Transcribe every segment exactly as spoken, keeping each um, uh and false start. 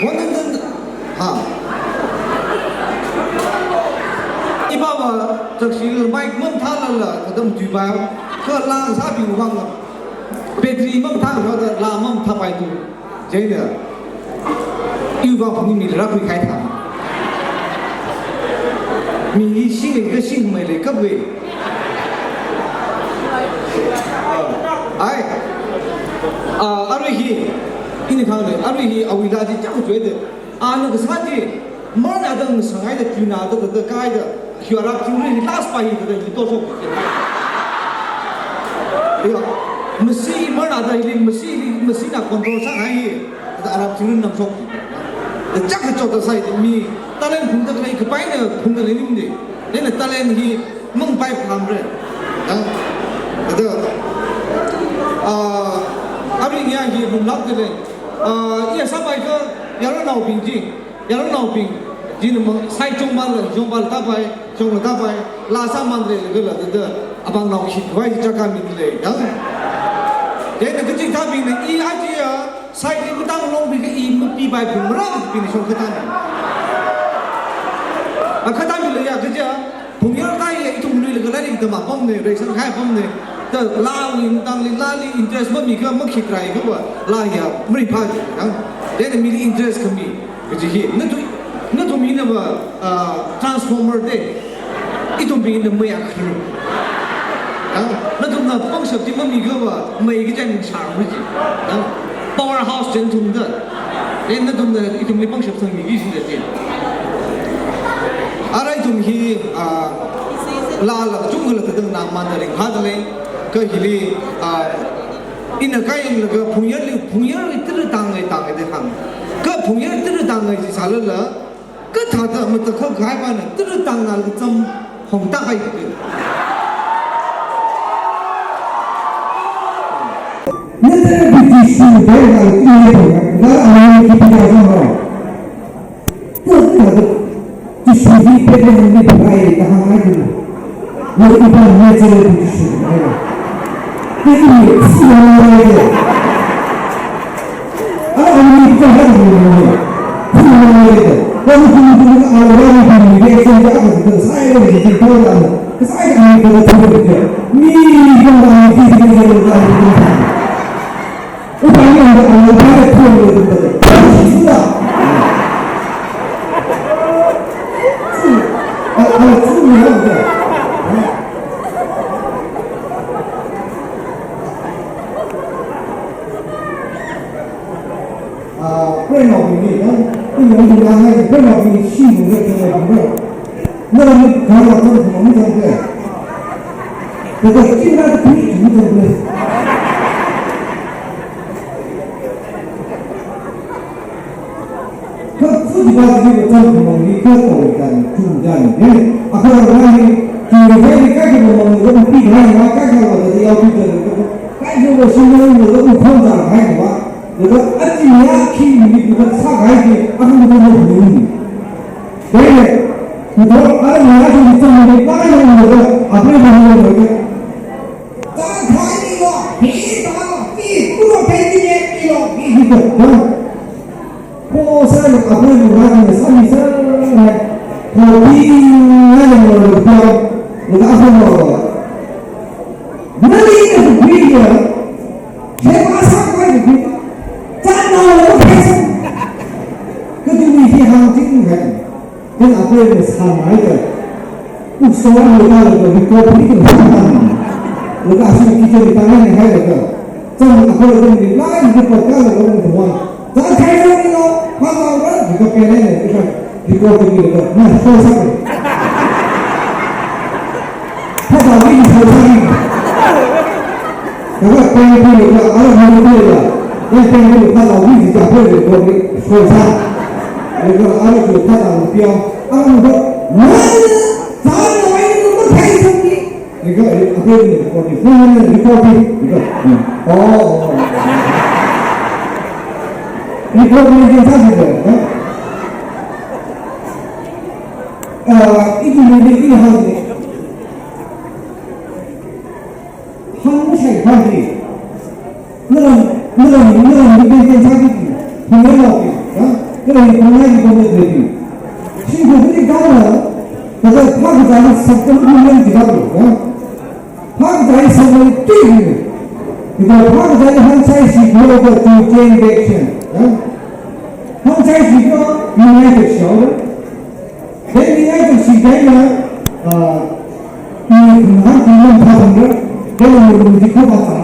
One and then, ha. Iba ba, chakshil mic mamathālala, kadam tuibai, kha laa sābi vang, battery mamathā, laa mamathāpai tu. Chieina, iwui vang phungmi rākhui kahai thā. Mi hi singli kha singmeili kapwui. Ai. Ah, arui hi, ina kahāngna, arui hi awui laa chi chang chuida. Ana kasā chi, marna dang sāngaida, tuna da, da, da, kaida, hiwui Arab chingri hi last pa hi da, da, hi toshok. Ya, masi marna da, hili, masi, hili, masina control sāngai hi, da Arab chingri namshok. Da chak kachot da sai, mi, talent phungda khalei, kapaina phungda khalei ning di. Nena talent hi, mangpai phamre. Ya, da, ah, arui nia hi, mumlak da lei. Ah, iya sāpai kha, yaranaobing chi. Yaranaobing, china mang, sai chungmala, chungmala tāpai, chungmala tāpai, laa sāmānrei lagala, da, da, abangnao khikhavai chaka mi lei, ya. Chieina kachikathābingna, i aja, sai chi matang longbing kha i mapipai phung mara, bing shong kathāna. A kathāmi leiya, kaja, phungyar thāya, ithum nuilaga lairik tamkahai apamna, reisang kahai apamna, da laawui matangli, laali interest mamikha, makhitrai kha va, laa ya, maripha, ya. Chieina mili interest khami. Kaji hi, nathum, nathum hina va, ah, transformer de, ithumbingna mei akharu. Ah, nathumna pangshap chi mamikha va, mei kaji ningshāra ji. Ah, powerhouse chi nathumna. Eh, nathumna ithumli pangshap sangmiki shinda ji. Ara ithum hi, ah, laala chungkhala tadang nang manda ringphāda lei, kha hili, ah, ina kayanglaga phungyarli, phungyarli tara tāngai tāngai da hāng. Kha phungyar tara tāngai chi sālala, kathāda matakhak kahai pana tara tāngai laga cham hongtāhai. Nata British shu dai na ina phungyar, na ana kipi ya zama. Tata, Jishu hi Bethlehem li phungai da hāngai tu. Lo iba Nazareth Jishu phungai. Te i siya ngai de. Ala ami ka ha ni ni. Phungai de. Kami phungai phungai ala ya ni phungai de sen ja ka de sai de ji ko la. Sai ami ko la phungai de. Mi ko la ni ki ki ko la. Upai ni anda anda upai ni tuan ni tuan ni. Sudah. Su, a, a, su ni anda. Ah, friend of me, kan? Ini yang dia ngai, friend of me, si ni ni ni ni. Nara ni kalau macam ni ni ni. Kita kita tu ni ni ni. Kha tsujiva kaji kachon kumongli kha tawui kan, chungjan, eh, akhara rani, chungjaili kaikha kumongli, wui pi rani, kaikha wa da yao pi jan, kaikha wa shimli wa da ukhon jan, kaikha wa, da achi ya khi ni ni da sa kai ki, akhara wa ni. Dai, da ara ni ya ni chungli kaikha wa da, apre wa ni wa da. Tangkhai ni lo, hi ta lo, hi, kuro pe ni ye ni lo, hi, hi, hi, hi. Ko sa ni apoi ni ra ni sa ni sa ni. Ko pi na ni lo lo pia, lo ka sa lo lo. Mani ni ko pi ya. He pa sa ko ni pi. Ta na lo lo pe sa. Ko tu ni hi hang ting ni. Then apoi ni sāmei ka, ukso ni ka lo ko record ni ka sāmei. Lo ka asu kitchen ni tangna ni hai lo ka. Chang apoi ni lai ni ko ka lo ko ni tuan. Chang kai lo ni lo, pa ma lo ni ko pe ni ni ka record ni lo ka. Na so sa ni. Phasā wui shosā ni. Kala pengkhui la, ala mangkhui la. Yang pengkhui phasā wui shosā pengkhui shosā. Laga ala shosā ta piao. Ala mangkhui. Mana? Sana wai ni mangkhui sāki. Laga apoi ni record ni. Mana ni record ni. Laga. Oh, oh, oh. Record ni dia sa sih, ha? Ah, itu ni dia ini hal ni. Hāngshai pāli. Nalam, nalam, nalam, nalam, nalam, nalam, nalam, nalam, nalam, nalam, nalam, nalam, nalam, Kala hi khangai hi khangai hi. Shimkhur hi kala, kala phākazā hi sakta lu lu yang jilak lu, ya. Phākazā hi sakta lu tui lu. Ito phākazā hi hāngchai shi kyo ka tu chain reaction, ya. Hāngchai shi kyo, united shao, ya. Then united shi kyo, ya, uh, I hāng tinglam pha thang ya, then I will be called as a,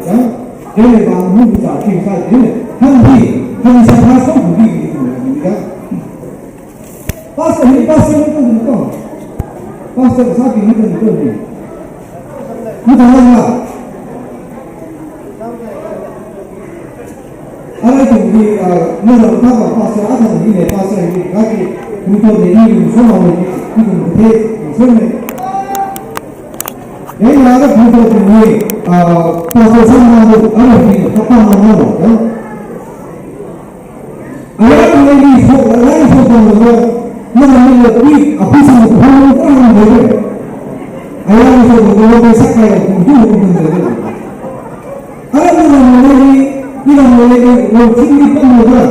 ya. Then I will move to a king side, then I will be, then I shall pass on to be, ya. Pastor, ni pastor ni kan ni kan. Pastor, sa ni kan ni kan ni. Ni kan ni kan. Ara ithumwui, ah, ngarān taba pastor, athang hili pastor hi, kaki, ithumwui ni, ithum soma ni, ithum kuthe, ithum soma. Yai ngarā ithumwui, ah, pastor soma ni, ara hi, kapa mana lo, ya. Ayarli so, ayarli so tanglo, ngarān ni lo, i, api soma ni, kapa mana lo. Ayarli so tanglo, pe sakai, ithum, ithum, ithum, ithum. Ara ngarān ni, ngarān ni, lo chingli pamlo da.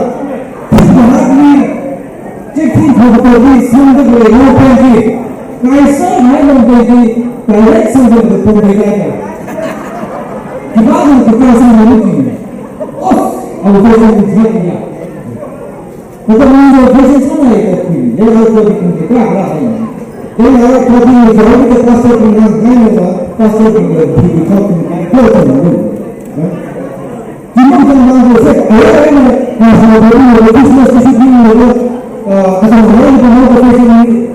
Phahatli, chekthing phahatli, samda khalei lo phaji. Kaisa mai lo phaji, direct samda khalei phaji. Kiba lo kapa samda khalei. Oh, awo phaji ni ya. Kata mungko question sāmei kathā, then how to become the clerk lah hai. Then our talking is all the pastor bing nang, then the pastor bing the, he become the clerk and all. Huh? Jimang jang mang ko se, ayah ayah na, na sa ko ni, business discipline ni, uh, asal ayah ni ko profession ni,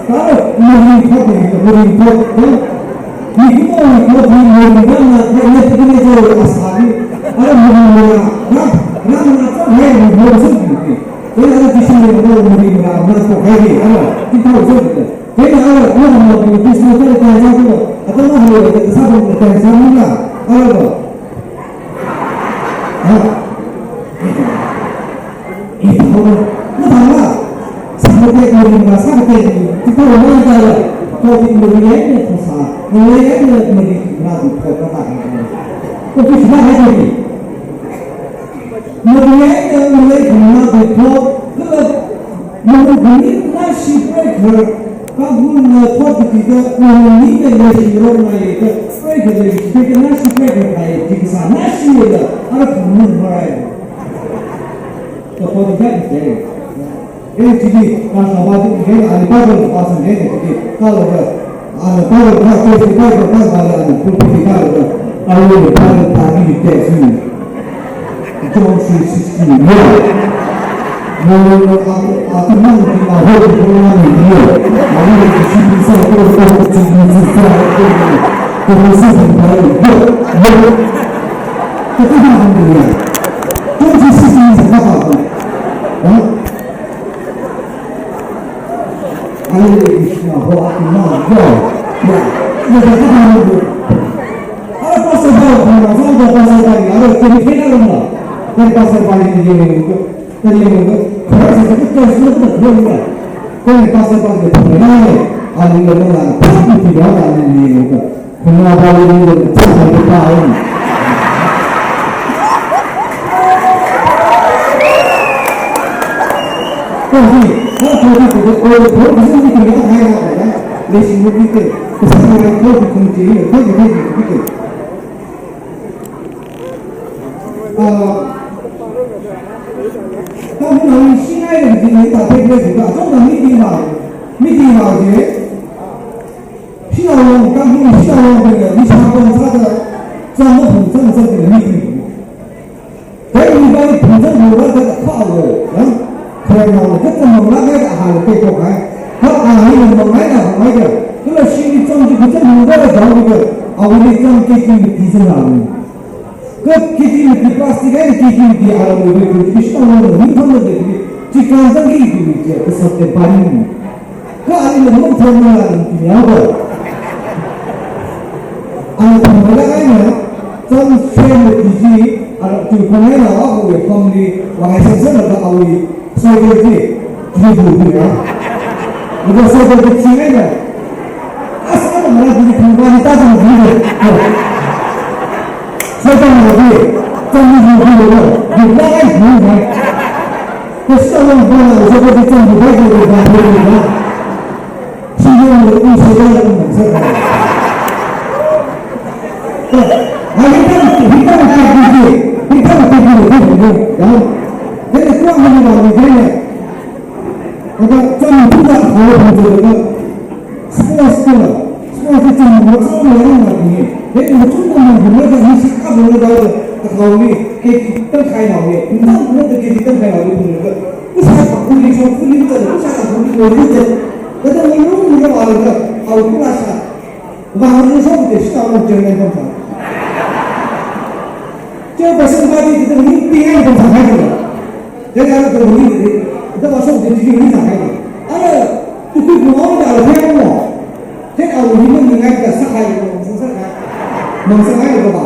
Tara, mari thot ni, mari thot, eh? Mikumo thot ni, mari dam na, eh, ne tiki ne jo asari. Ara mari mara, ra, ra na thot hai, mari mara sum ni. Eh, ara tisi ne mara, mari mara, na thot hai ni, ara, ti thot sum ni. Eh, ara, ara mari mara, ti sum ni, thot hai sum ni. Ata na halo, ta sa ni, thot hai sum ni na. Ara ba. Ha? Ithumna, nathumna, sākate, nathumna, sākate, ithumna, nathumna, kawai nathumna, nathumna, nathumna, nathumna, nathumna, nathumna, nathumna, nathumna, nathumna, nathumna, nathumna, Mahut khani nashi prei kha, kahun na thot kachida, mahut ni na nashi rong na ye kha, prei kha le, prei kha nashi prei kha khai, jiksa nashi ye la, ara khamun marai. Ka thot kachida. Eh, chili, ka sabadi, eh, ali Bible pasan, eh, chili, ka lo ka, Ana Bible ka, Bible ka, Bible ana pulpit ka, Bible ka, Bible ka, Bible ka, John three sixteen. Yeah. No, no, no, a, a, a, man, a, ho, ho, man, yeah. A, man, a, si, si, sa, ko, ko, ko, si, si, si, sa, ko, ko, ko, ko, si, si, sa, ko, ko, ko, ko, si, si, sa, ko, ko, ko. Huh? Hare Krishna, ho Atma, yo. Ya, ya, ya, ya, ya. Ara pastor bai, pastor bai, pastor bai, ara kami kena lama. Kan pastor bai ni ye ko, kan ye ko. Khara sa kita semua kita kena. Kan pastor bai ni pernah ye. Ani lama la, pasti tidak ada ni ye ko. Kena balik ni lagi tak ada tahu. Kau ni, kau tu tu tu tu tu tu tu tu tu tu. Ni sih mungkin tu. Pesan orang kau tu kunci ni, tu tu tu tu tu. Ah, kau pun hari sini ada di sini tak ada juga. Kau dah meeting lah, meeting lah je. Shanao wungkahai, shanao wungkahai, ni shangkong sāda, zangda phungzang sāda ni. Kha ina phungzang phungzang sāda kha lo, ya. Kha na, kha zangda kha ahai kha ko hai. Kha ahai na mangai na mangai ya. Kala shini zang ji phungzang phungzang sāda zang ji kha. Awui zang kiti kiti zang na. Kha kiti kiti plastic ai kiti kiti ara lo kiti shanao wungkahai ni tham lo kiti. Chikan zang kiti kiti ya, kha sāda pani. Kha ani na mong thang na la ni ya ba. Ana thumlaga eina, chānshemwui chi, ana tui khongnai na awui family, vāngai sāsālaga awui, soide chi, chi bu bu ya. Laga soide chi chi eina. Asa na mara chi khangvāli ta chang bu bu. Soide na chi, chang bu bu bu, bu na ai bu na. Kashita wang bu na, soide chi chang bu bu bu bu bu. Vāng ni shok de shita wang chairman pamsa. Chairperson body de mi pingai pamsa hai de. Then ara de mi de, de ba shok de mi sa hai de. Ara tu ku mo da ara hai mo. Then ara mi mo ni ngai da sa hai mo, sa hai. Mang sa hai de ba.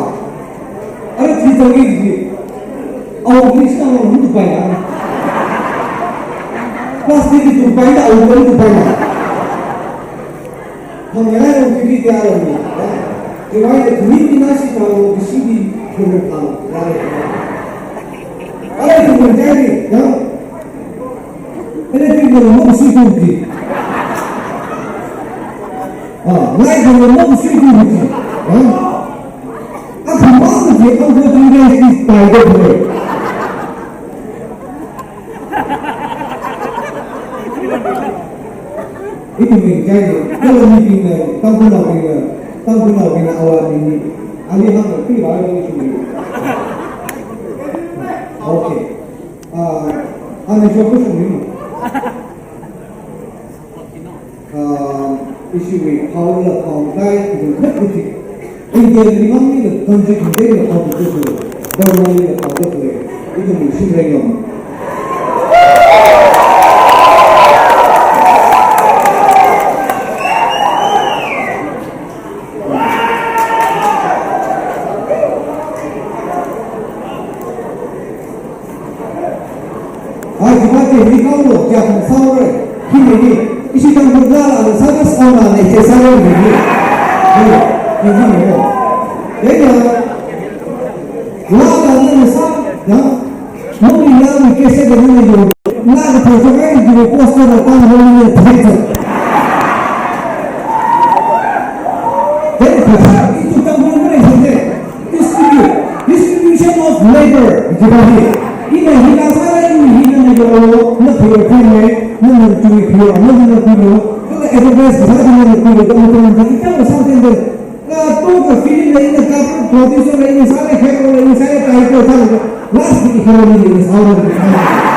Ara chi tong ni ji. Ara mi shita wang ni tu bai na. Plastic tu bai na, ara mi tu bai na. Hāngngai rong tiki kya rong ni, ya. Kivai de kuni kina si tao, kisi di kuni tao, ya. Ai, kuni jai ni, ya. Ele kuni mo si tu di. Ah, ngai kuni mo si tu di. Ya. Aku mau tu je, aku tu dia si tai de. Ithumwui kaji, kala mibingna, Tangkhulnaobingna, Tangkhulnaobingna awui mibing, ali hāngda pi ba ithumwui. Okay. Ah, ani shok kushung ni. Ah, ishiwui power la power kai, ithum khat kuti. India ni mang ni la country country la power kutu. Government ni la power kutu. Ithum ni shim reng yong. Ai, jima te ni kau lo, kya kong sao re. Hi ni ni, ishi kang kong la la, sa ka sa la, ne che sa re ni ni. Ni, ni ni ni. Ye ya. La la ni sa, ya. Mo ni la ni ke se de ni yo. La ni to so ai ni poster la ta mo ni ni te. Then, itu kang kong ni se. Distribute, distribution of labor, jiba hi. Ina hina sāra, ina hina na yo, na phayo phai me, na na tui phayo, na na tui lo, kala advertise sāra, na na tui lo, kala tui lo, ita lo sāra tende. Kato ka film le, ina ka producer le, ina sāra, khe ko le, ina sāra, kai ko sāra, last economy le, ina sāra, ina sāra.